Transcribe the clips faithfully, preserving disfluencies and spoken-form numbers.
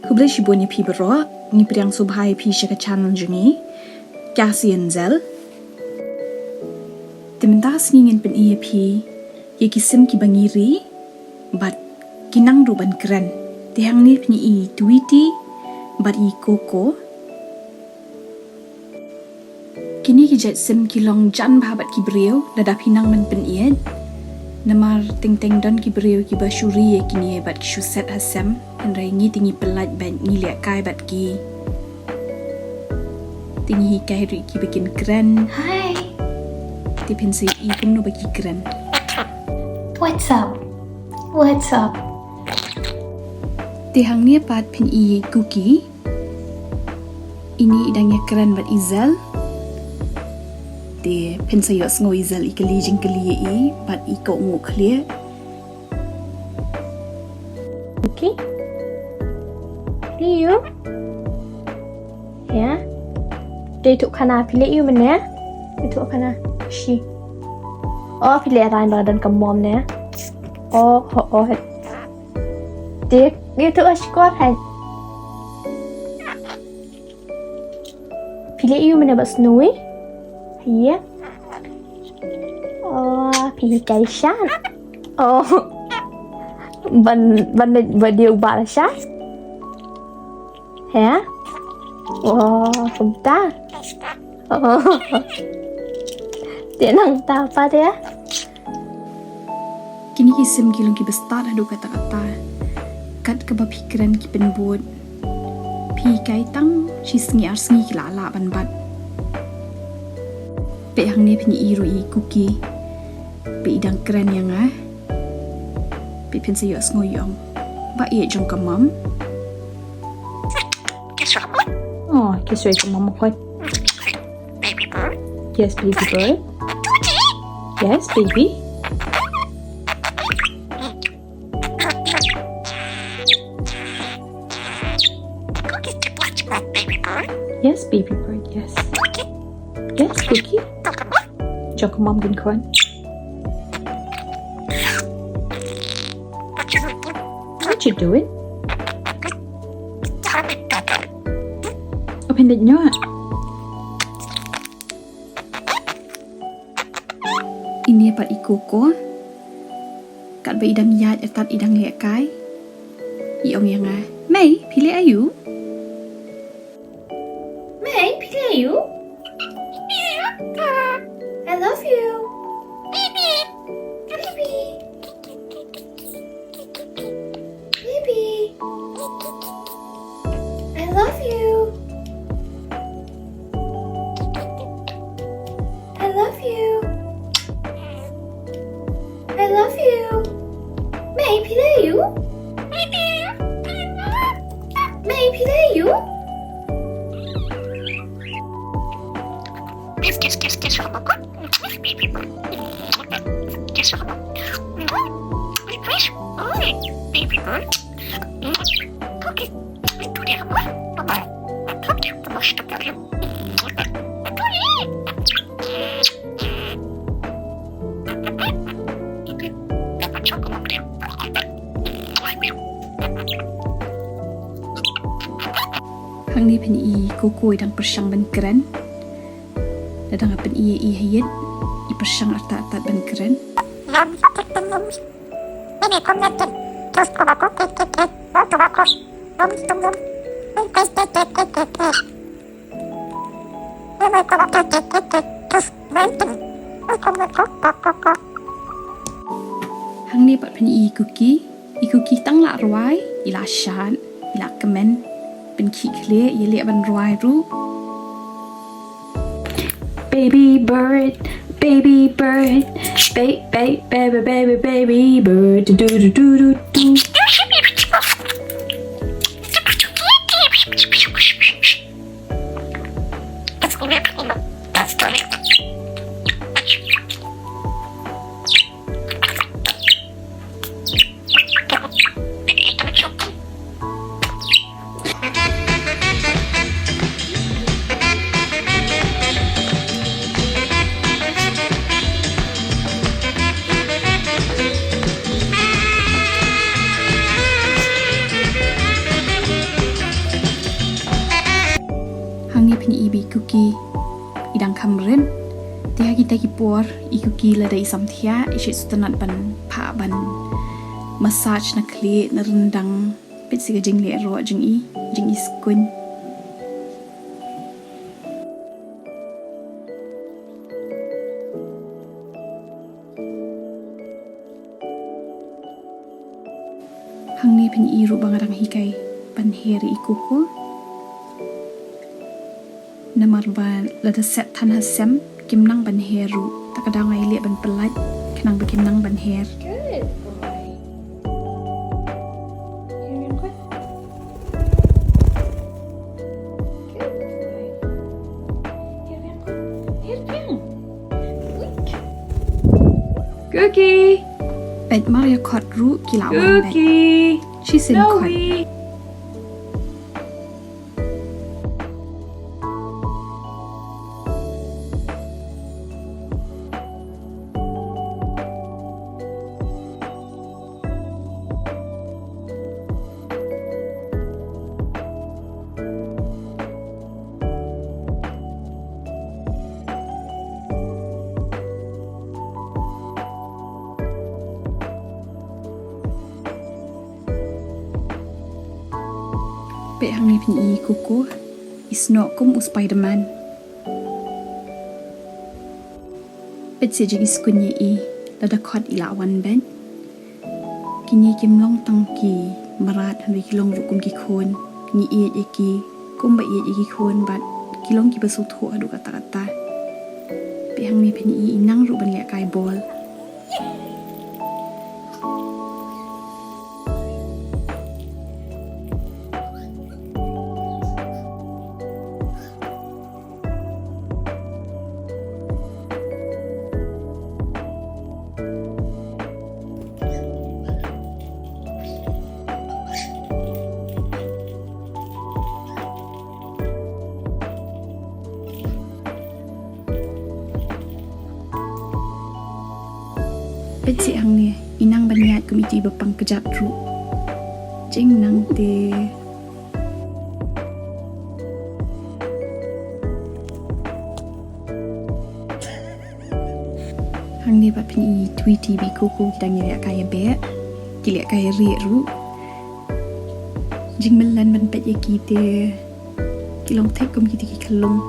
Khublei shibun ïa phi baroh, ngi pdiang sngewbha ïa phi sha ka channel jong ngi, Cassie and Zel. Te mynta ka sngi ngin pyni ïa phi ïa ki sim kiba ngi ri bad ki nang ruh ban kren. Te hangne phi i Tweety bad i Coco. Kine ki jait sim ki long jan bha bad ki briew, lada phi nang ban pynieit. Namar teng teng don ki briew kiba shu ri ïa kine bad ki shu set ha sem. Hynrei ngi te ngi pyllait bad ngi lehkai bad ki. Te ngi hikai ruh ïa ki ba kin kren. Hi. Te phin sa i kumno ba ki kren. What's up? What's up? Te hangne pat phin i Cookie. Ine i dang ïa kren bad i Zel. Te phin sa ïohsngew i Zel i kylli jingkylli ïa i bad i kohnguh khlieh. Okay. Phi leh aïu? Ïa. Te ïathuh khana, phi leh aïu mynne? Ïathuh khana. Shi. Oh, phi leh rain ba don ka mom ne. Oh, oh, oh. Te ïathuh shkor hai. Phi leh aïu mynne bad Snowy? Ïa. Oh, phi hikai shad. Oh. Ban, ban, ban dei u bah shad. He? Oh, kumta. Oh. Te nangta pat te. Kine ki sim ki long kiba stad haduh katta katta. Kat kaba phi kren ki pynbud. Phi hikai tang shi sngi ar sngi ki la lah ban bat. Peit hangne phin i ruh i Cookie. Peit i dang kren ïa nga. Peit phin sa ïohsngew i ong. Ba ïeit jong ka mom. Oh, kiss ïa ka mom khoi. Baby bird. Yes, baby bird. Yes, baby. Yes, baby bird, yes. Yes, Cookie. Jong ka mom kin khoi. What you doing? Open the door. Ine pat i Coco. Katba i dang ïaid artat i dang lehkai. I ong ïa nga. Mei, phi leh aïu? Mei, phi leh aïu? I love you. Baby. Baby. Baby. I love you. I love you. I love you. Mei, phi leh aïu? Mei, phi leh aïu? Kiss, kiss, kiss, kiss. Kiss. Baby girl. Hangne phin i Coco i dang pyrshang ban kren. Lada nga pyni ïa i ha ïit, i pyrshang artat artat ban kren. Hangne pat phin i Cookie, i Cookie tang lah rwai, i lah shad, i lah kmen, pynkhih khlieh, i leh ban rwai ruh. Baby bird, baby bird, ba-, ba-, baby, baby, baby bird, do, do, do, do, do. Da ki por i Kuki lada i samthiah i shait sngewtynnat ban phah ban massage na khlieh na ryndang. Peit sa ka jingleh roh jong i, jong i skuin. Hangne phin i ruh ba nga dang hikai ban her ïa i Kuku. Namar ba lada set than ha sem kim nang ban her ruh. Ta ka daw nga ïaleh ban pyllait khnang ba kim nang ban her. Good boy. Here we go. Good boy. Here we go. Here we go. Good. Kuki. Peit mar ïa khot ruh ki la wan beit. Kuki. Shisien khot. Snowy. Peit hangne phin i Kuku, i snoh kum u Spider-Man. Peit sa jong i skuin ïa i, lada khot i la wan beit. Kine kim long tang ki mrad hynrei ki long ruh kum ki khun. Ngi ïeit ïa ki kumba ïeit ïa ki khun bad ki long kiba sngewthuh haduh katta katta. Peit hangne phin i, i nang ruh ban lehkai bol. Peit sa hangne, i nang ban ïaid kum iti ba pang kjat ruh. Jingnang te. Hangne pat phin i Tweety bad i Kuku ki dang ïalehkai ïabeh. Ki lehkai ïarieh ruh. Jingmyllen ban peit ïa ki te. Ki long thik kum kite ki khyllung.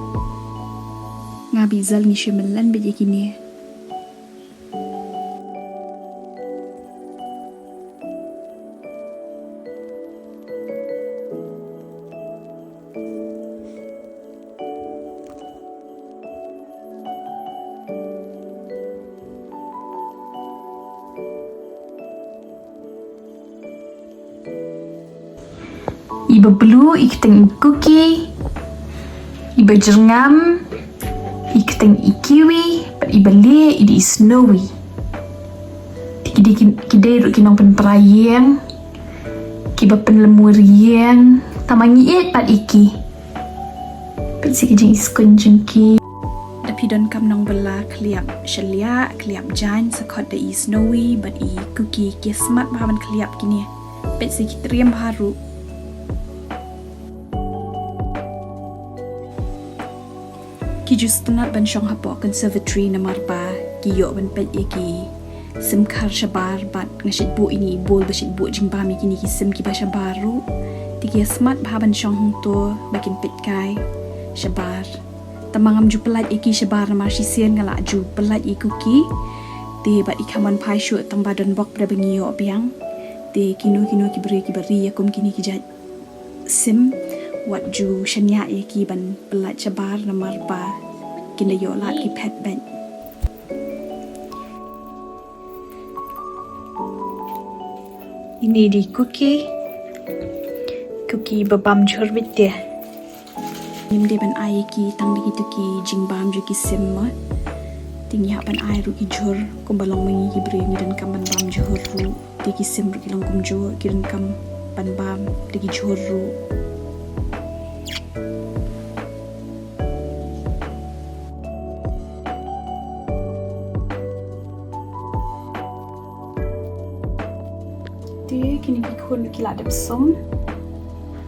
Nga bad i Zal ngi shu myllen beit ïa kine. Iba blue i kyrteng Kuki, iba jyrngam i kyrteng i Kiwi, bad iba lieh i dei i Snowy. Te ki dei ki, ki dei ruh ki nongpynpra ïing, kiba pynlem wir ïing, tangba ngi ïeit pat ïa ki. Peit sa ki jingiskuin jong ki. Da phi donkam nongbylla khliap shylliah, khliap jaiñ, sa khot da i Snowy bad i Kuki, ki smat bha ban khliap kine. Peit sa ki triem bha ruh. Ki ju sngewtynnat ban shong hapoh conservatory namar ba ki ïoh ban peit ïa ki sim khar shabar bad nga shait buh ïa i bol ba shait buh jingbam ïa kine ki sim kiba shabar ruh. Te ki smat bha ban shong hangto ba kin peit kai shabar. Tangba ngam ju pyllait ïa ki shabar namar shisien nga la ju pyllait ïa i Kuki. Te bad i Khaman phai shuh tangba don bok ba ngi ïoh biang. Te kino kino ki briew kiba ri ïa kum kine ki jait sim wat ju shaniah ïa ki ban pyllait shabar namar ba kin da ïoh lad ki phet beit. Ine i dei i Kuki. Kuki ba bam jhur beit te. Ngim dei ban ai ïa ki tang da kito ki jingbam jong ki sim mo. Te ngi hap ban ai ruh ki jhur kumba long ma ngi ki briew ngi donkam ban bam jhur ruh. Te ki sim ruh ki long kumjuh, ki donkam ban bam da ki jhur ruh. Te kine ki khun ki la dep sum.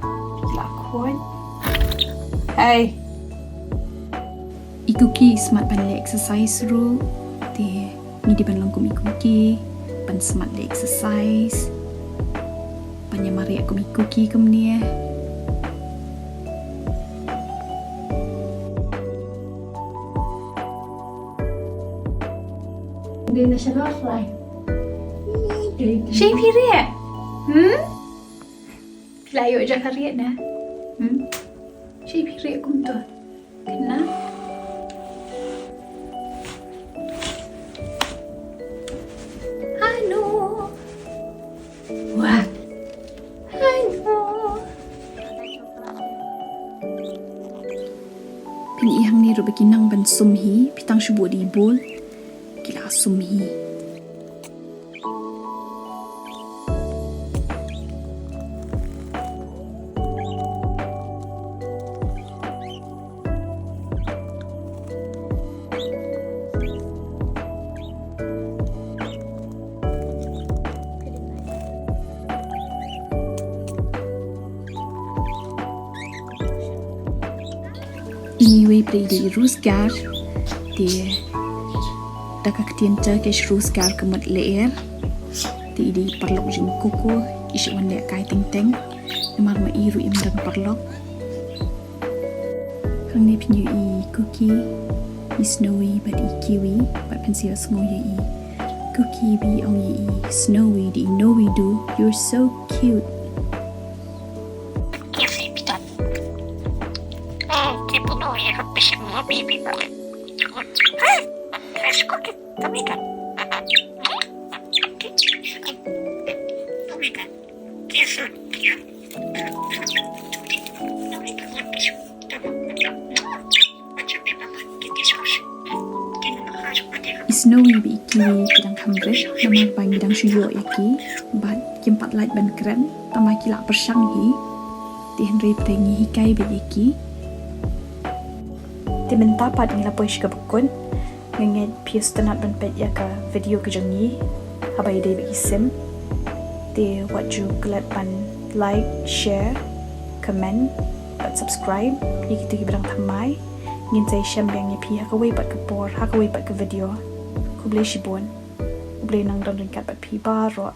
Ki la khuid. Hey. I Kuki smat ban leh exercise ruh. Te ngi dei ban long kum i Kuki ban smat leh exercise, ban ïa mareh kum i Kuki kumne. Dei na shalor lai. Shei phi rieh? Hmm? Phi la ïoh jaka rieh na? Hmm? Shei phi rieh kumto. Kena. Hano. Wah. Hano. Phin i hangne ruh ba ki nang ban sum hi, phi tang shu buh da i bol. Ki la sum hi. Ine iwei pat i dei i Rosgar. Te da ka ktien Turkish Rosgar ka mut lyer. Te i dei i paralok jong i Koko, i shah wan lehkai teng teng. Namar ma i ruh im don paralok. Hangne phin ïohi i Kuki, i Snowy bad i Kiwi, bad phin sa ïohsngew ïa i Kuki ba i ong ïa i Snowy da i Nowy du, "You're so cute." I Snowy bad i Kiwi ki dang kham rit namar ba ngi dang shu ïoh ïa ki bad kim pat lait ban kren, tangba ki la pyrshang hi. Te hynrei pyrshang ngi hikai beit ïa ki. Te mynta pat ngi la poi sha kaba kut. Nga ngeit phi sngewtynnat ban peit ïa ka video ka jong ngi haba ïadei bad ki sim. Te wat ju klet ban like, share, comment bad subscribe ïa kito kiba dang thymmai. Ngin sa ïashem biang ïa phi ha kawei pat ka por, ha kawei pat ka video. Khublei shibun. Khublei nang don ryngkat bad phi baroh.